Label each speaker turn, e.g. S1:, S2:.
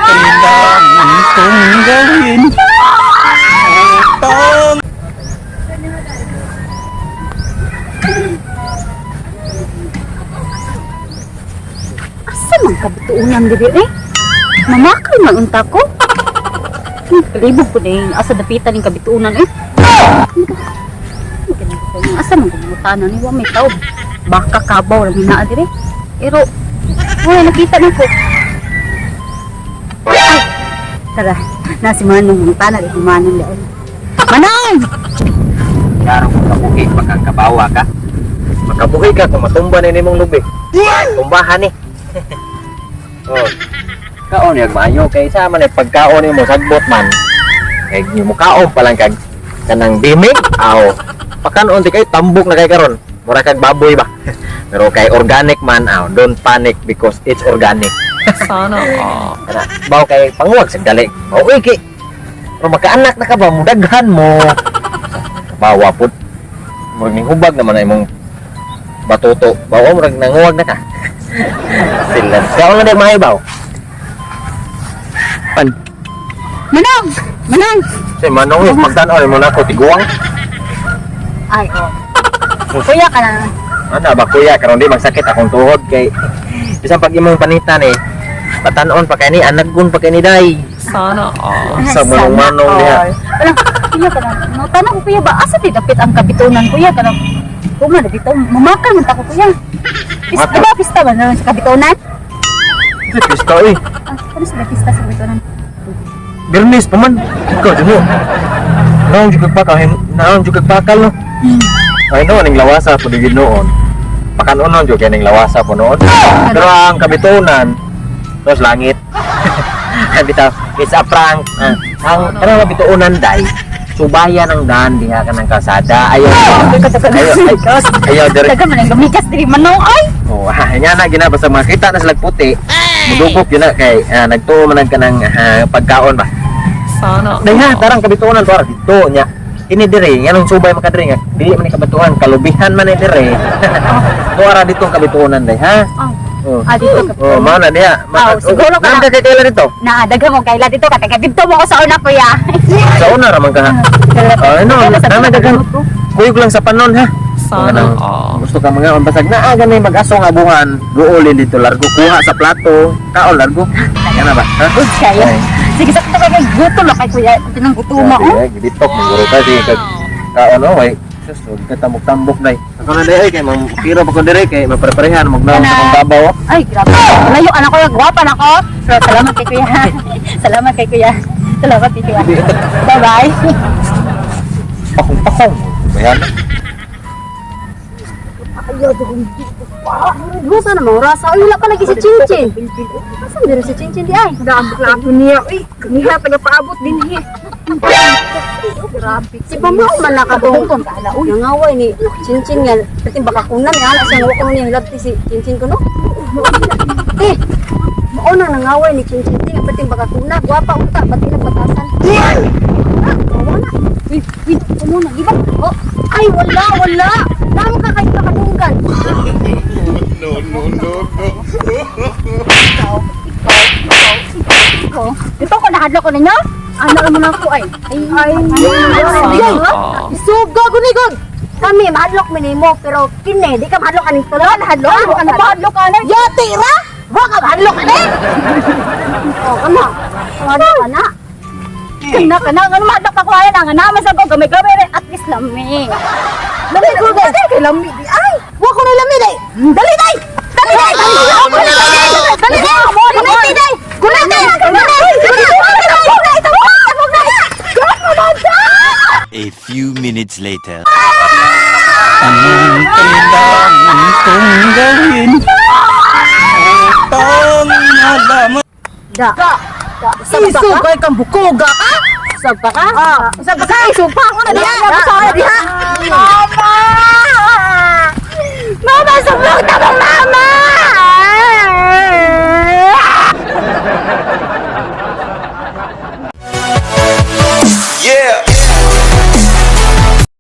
S1: Kailangan kong gawin upang
S2: Asa man kabituunan diri eh? Mamakal man unta ko. Kalibog ko din. Asa dapitan ning kabituunan eh? Asa man kumutanan ni wa may tao. Baka kabaw lang hinaa diri. Pero wala nakita na ko. Ay, tara, na si Manong mutana di Manong di. Manong!
S3: Klaro kung kabuhi, pagkang kabawa ka. Makabuhi ka kung matumba na nimong lubi. Tumbahan ni. Oh. Kaon yung maayo kay sa man ay pagkaon nimo sagbot man. Kay mo kaon pa lang kag kanang bimig aw. Pakanon di kay tambok na kay karon. Mura kag baboy ba. Pero kay organic man aw, don't panic because it's organic.
S4: Sana all.
S3: Kana, baw kay panguwag sa dali. Mao kay. Pero makaanak na ka ba mo daghan mo. Bawa pud. Murag ning hubag naman na imong batuto. Bawa murag nanguwag na ka. Sila. Kaon na di maayo baw. Pan.
S2: Manong! Manong!
S3: Si Manong eh, pagtan-aw mo na ako tiguang.
S2: Ay, oh. Kuya ka na.
S3: Ana ba kuya karon di magsakit akong tuhod kay bisan pag imong panitan eh patanon pa kay ni anaggon pa kay ni day.
S4: Sana all.
S3: Sa manong-manong diha.
S2: Wala, kuya ka na. Tanong ko kuya ba, asa di dapit ang kabitunan kuya ka na? Kuma na dito, mamakal man ta ko kuya. Pista
S3: Makal.
S2: ba, pista ba na sa kabitunan?
S3: Si pista eh.
S2: Ah, ano sa pista sa kabitunan?
S3: Birnis pa man. Ikaw jud mo. Naon jud kag bakal, naon jud kag bakal no. Ay noon ning lawasa po di noon. Pakanon jud kay ning lawasa po noon. Pero ang kabitunan tos langit. Bitaw, it's a prank. Ah, ang kanang kabituunan day. Subayan ang daan diha kanang kalsada. Ayaw. Ayaw, ayaw, ayaw dire.
S2: Daga man ang gamigas diri manong ay.
S3: Oh, ha, nga na gina basta makita na sila puti. Mudugok yun na kay nagtuo man ang kanang pagkaon ba.
S4: Sana
S3: Day ha,
S4: all.
S3: tarang kabituonan to dito nya. Ini dire, nganong subay man ka dire nga dili man ni kabituan, kalubihan man ni dire. Tuara dito ang kabituonan day ha.
S2: Oh,
S3: Oh.
S2: ah, dito ka.
S3: Oh, mao na diha.
S2: Oh, siguro ka na.
S3: na. Kay kaila dito.
S2: Na, daga mo kaila dito ka taga dito mo ko sa una kuya.
S3: Sa una ra man ka. Ha. Oh, ano, na daghang kuyog lang sa panon ha.
S4: Sana
S3: Kanang
S4: all.
S3: gusto ka mga basag na aga na mag-asong abuhan, guolin dito largo kuha sa plato, kaon largo. Kana ba? Ha?
S2: Good kayo.
S3: Ay.
S2: Sige, sakto kay kay gutom na kay kuya. Tinang gutom ako.
S3: Grabe, gibitok ni guro ka sige kag kaon oh, way. Sus, huwag ka tambok-tambok day. Ako na day kay mang kiro pa ko dire kay mapreparehan magnaon sa kong babaw. Oh.
S2: Ay, grabe. Layo anak ko, gwapa na ko. Pero salamat kay kuya. Salamat kay kuya. Salamat kay kuya. Bye-bye.
S3: Pakong-pakong. Bayan.
S2: Ayaw, Gusto na mga rasa. Ay, wala pa lagi si Chinchin. Asan meron si Chinchin di ay?
S5: Dambok na ako niya. Uy, niya, taga-paabot din niya. Grabe.
S6: Si Pamao man nakabong. Nangaway ni Chinchin nga. Pati baka kunan nga na siya ko niya hilabti si Chinchin ko no. Eh, mao na nangaway ni Chinchin ti nga pati baka kuna gwapa unta pati nagbatasan. Ah, wala.
S2: Uy, uy, umuna, di ba?
S6: Oh, ay wala wala. Namo ka kay kakadunggan.
S2: Ikaw, ikaw, ikaw, ikaw. Ito ko nahadlok ko ninyo? Ano mo na ako ay? Ay,
S6: Ay,
S4: Sana all.
S6: Sugo gunigod. Kami mahadlok mi nimo pero kini di ka mahadlok aning tulo nahadlok.
S2: Ano ba hadlok ka na?
S6: Yati ra. Wa ka mahadlok ani. Oh, kamo. Mahadlok ka na.
S2: Kana kana ngano mahadlok pa ko ay nga naman sa ko gamay gamay at least lami.
S6: Lami ko guys.
S5: Kay lami di ay.
S6: Wa ko na lami day. Dali day. Dali day. Dali day. Dali day. Dali day. Gunay day. Gunay day.
S1: A few minutes later. Anong kailangan kong gawin upang malaman
S6: Da.
S5: Iso kay kang bukoga ka.
S6: Usab pa ka? Usab pa ka? Isog pa ako na diha. Usab pa diha.
S5: Mama!